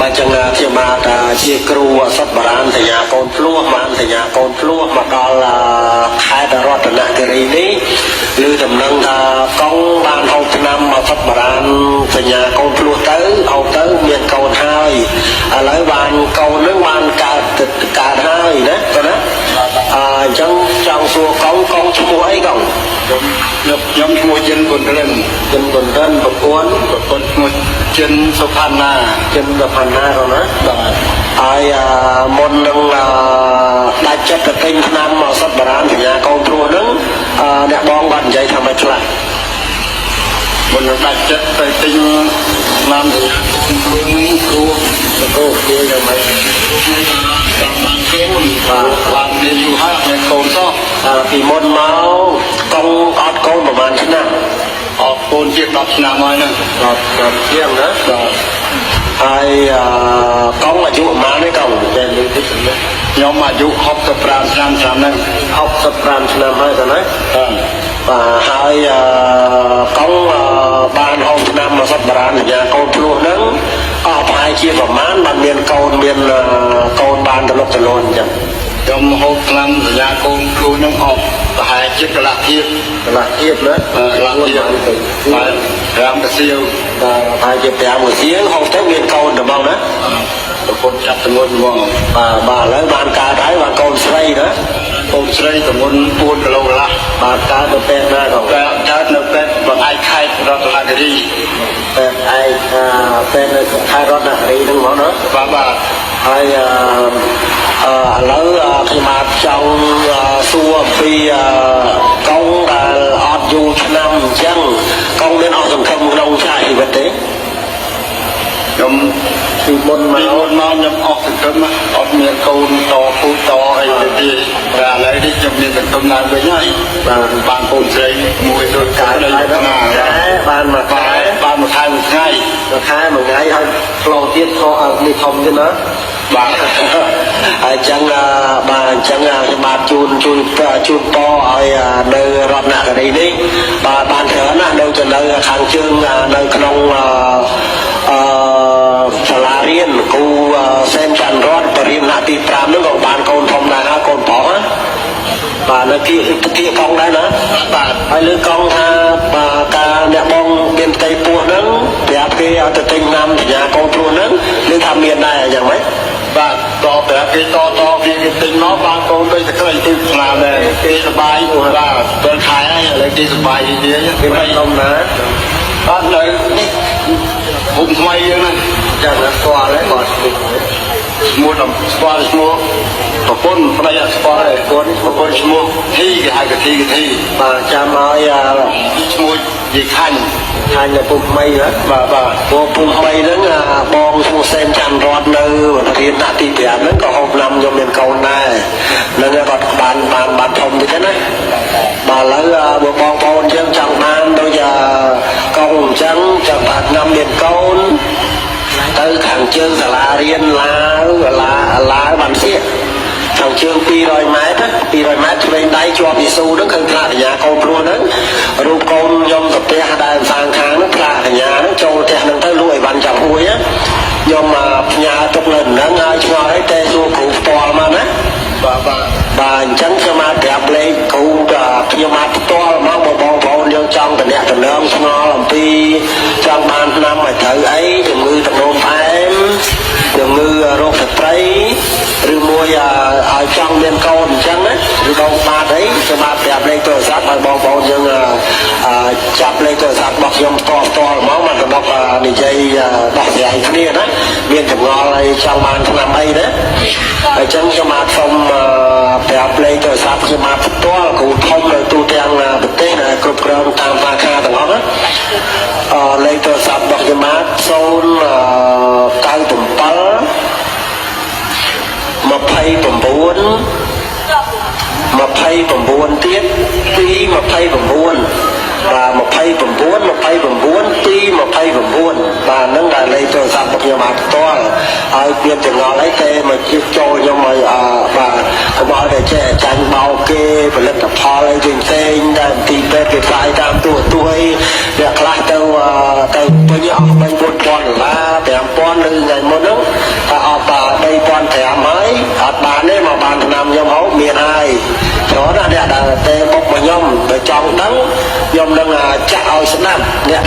បាទចឹងខ្ញុំបាទជាគ្រូអសត់បារាណសញ្ញាកូនភ្លោះបានសញ្ញាកូនភ្លោះមកដល់ខេត្តរតនគិរីនេះឬដំណឹងថាកង់បានហូបឆ្នាំអសត់បារាណសញ្ញាកូនភ្លោះទៅហូបទៅមានកូនហើយឥឡូវបានកូននឹងបានកើតកើតហើយណាតើណាអញ្ចឹងចង់សួរកង់កង់ឈ្មោះអីកង់ ខ្ញុំឈ្មោះចិនប៊ុនរិន ចិនប៊ុនរិនប្រពន្ធ ប្រពន្ធឈ្មោះចិនសុផាន់ណា ចិនសុផាន់ណាកង់ណា បាទ ហើយមុននឹងដាច់ចិត្តទៅទិញថ្នាំឱសថបុរាណសញ្ញាកូនព្រោះហ្នឹងអ្នកបងបាននិយាយថាម៉េចខ្លះ មុននឹងដាច់ចិត្តទៅទិញថ្នាំសញ្ញាកូនព្រោះហ្នឹងគ្រូ ទៅគោគ្នាយ៉ាងម៉េច តាមបានកូនបាទបានមានយូរហើយអត់មានកូនសោះ ពីមុនមកកងអត់កូនប្រហែលឆ្នាំ អត់កូនជាង10ឆ្នាំហើយហ្នឹង 10ឆ្នាំជាងណា បាទ ហើយកងអាយុប្រហែលទេកងតែលើតិចណា ខ្ញុំអាយុ65ឆ្នាំឆ្នាំហ្នឹង 65ឆ្នាំហើយតើណា បាទ បាទហើយកងបានហូបឆ្នាំមកសត្វបារាណសញ្ញាកូនភ្លោះហ្នឹងអស់ប្រហែលជាប្រមាណបានមានកូនមានកូនបានត្រឡប់ត្រលនអញ្ចឹង ខ្ញុំហូបថ្នាំសញ្ញាកូនភ្លោះហ្នឹងអស់ប្រហែលជាកន្លះធាប កន្លះធាបណា កន្លះធាបបាទ5កសៀវ បាទប្រហែលជា5កសៀវហូបទៅមានកូនត្មងណា ប្រពន្ធចាប់ទម្ងន់ហ្មង បាទបាទឥឡូវបានកើតហើយបានកូនស្រីណា កូនស្រីទម្ងន់4គីឡូកន្លះ បាទកើតទៅពេទ្យណាកង តែកើតនៅពេទ្យបង្អែកខេត្តរតនគិរី ពេទ្យឯកពេទ្យនៅខេត្តរតនគិរីហ្នឹងហ្មងណា បាទបាទ ហើយអឺឥឡូវខ្ញុំបាទចង់សួរអំពីកងដែលអត់យូរឆ្នាំអញ្ចឹងកងមានអស់សង្ឃឹមក្នុងឆាកជីវិតទេ ខ្ញុំ ពីមុន ពី មក មុនមកខ្ញុំអស់សង្ឃឹមអត់មានកូនតពូតអីទៅទេតែឥឡូវនេះខ្ញុំមានសង្ឃឹមឡើងវិញហើយ បាទ បានកូនស្រីមួយដូច កើត កើត ហើយ ណា បានមួយខែ បានមួយខែមួយថ្ងៃ មួយខែមួយថ្ងៃហើយផ្លោទៀតខអត់នេះធំទៀតណា បាទ ហើយអញ្ចឹងបាទអញ្ចឹងខ្ញុំបាទជូនជូនជូនពរឲ្យនៅរតនគិរីនេះបាទបានច្រើនណាស់នៅទៅនៅខាងជើងនៅក្នុងអឺសាលារៀនគ្រូសែនច័ន្ទរតបរិញ្ញាទី5ហ្នឹងក៏បានកូនធំដែរហើយកូនប្រុសណាបាទនៅគៀគៀកងដែរណា បាទ ហើយលើកងថាបាទការអ្នកបងមានផ្ទៃពោះហ្នឹងប្រាប់គេឲ្យទៅទិញណាំសញ្ញាកូនព្រោះហ្នឹងឬថាមានដែរយ៉ាងម៉េច បាទតប្រាប់គេតតគេគេទិញមកបានកូនដូចតែក្រីទីស្នាដែរគេសបាយបាទ7ខែហើយឥឡូវគេសបាយជាង គេមិនដុំណា បាទនៅនេះភូមិថ្មីយើងហ្នឹង ចាំណាស្គាល់ហើយគាត់ ឈ្មោះដល់ស្គាល់ឈ្មោះប្រពន្ធប្តីអត់ស្គាល់ទេគាត់ប្រពន្ធឈ្មោះធីគេហៅកាធីកាធី បាទចាំឲ្យ ឈ្មោះយាយខាញ់ ខាញ់នៅភូមិថ្មីណា បាទបាទ ព្រោះភូមិថ្មីហ្នឹងបងឈ្មោះសែនច័ន្ទរតនៅរៀនថ្នាក់ទី5ហ្នឹងក៏ហូបណាំខ្ញុំមានកូនដែរហ្នឹងគាត់បានបានបានធំតិចណាបាទឥឡូវបើបងប្អូនយើងចង់បានដូចកងអញ្ចឹងចង់បានណាំមានកូនទៅខាងជើងសាលារៀនឡាវឡាឡាវបានសៀកខាងជើង200ម៉ែត្រ200ម៉ែត្រឆ្វេងដៃជាប់យេស៊ូហ្នឹងឃើញផ្លាកកញ្ញាកូនព្រោះហ្នឹងរូបកូនខ្ញុំទៅផ្ទះដែលសាងខាងហ្នឹងផ្លាកកញ្ញាហ្នឹងចូលផ្ទះហ្នឹងទៅលក់អីវ៉ាន់ចាំហួយខ្ញុំផ្ញើទុកនៅហ្នឹងហើយឆ្ងល់អីទេសួរគ្រូផ្ទាល់មកណា បាទបាទ បាទអញ្ចឹងខ្ញុំមកប្រាប់លេខគ្រូខ្ញុំមកផ្ទាល់មកបងប្អូនយើងចង់តំណាក់តំណងឆ្ងល់អំពីចង់បានថ្នាំឲ្យត្រូវអីជំងឺទឹកនោមផ្អែមជំងឺរោគស្ត្រីឬមួយឲ្យចង់មានកូនអញ្ចឹងណាឬបងបាទអីខ្ញុំមកប្រាប់លេខទូរស័ព្ទឲ្យបងប្អូនយើងចាប់លេខទូរស័ព្ទរបស់ខ្ញុំផ្ទាល់ផ្ទាល់ហ្មងមកដល់និយាយដោះស្រាយគ្នាណាមានចម្ងល់អីចង់បានថ្នាំអីណាអញ្ចឹងខ្ញុំមកសូមប្រាប់លេខទូរស័ព្ទខ្ញុំមកផ្ទាល់គ្រូធំនៅទូទាំងប្រទេសដែលគ្រប់គ្រងតាមសាខាទាំងអស់ណាអលេខទូរស័ព្ទរបស់ខ្ញុំបាទ097 29 29ទៀត2 29បាទ29 29 2 29បាទហ្នឹងដែលលេខទូរស័ព្ទរបស់ខ្ញុំអាចផ្ទាល់ហើយមានចម្ងល់អីទេមកជិះចូលខ្ញុំឲ្យបាទកុំឲ្យតែចេះចាញ់បោកគេផលិតផលអីផ្សេងៗដែលទីពេទ្យគេផ្សាយតាមទូរទស្សន៍អីអ្នកខ្លះទៅទៅពេញអស់3 4000ដុល្លារ5000ឬថ្ងៃមុនហ្នឹង ថ្នាំខ្ញុំហូបមានហើយច្រើនណាស់អ្នកដែលទេបុកមកខ្ញុំបើចង់ដឹងខ្ញុំនឹងចាក់ឲ្យស្ដាប់អ្នក។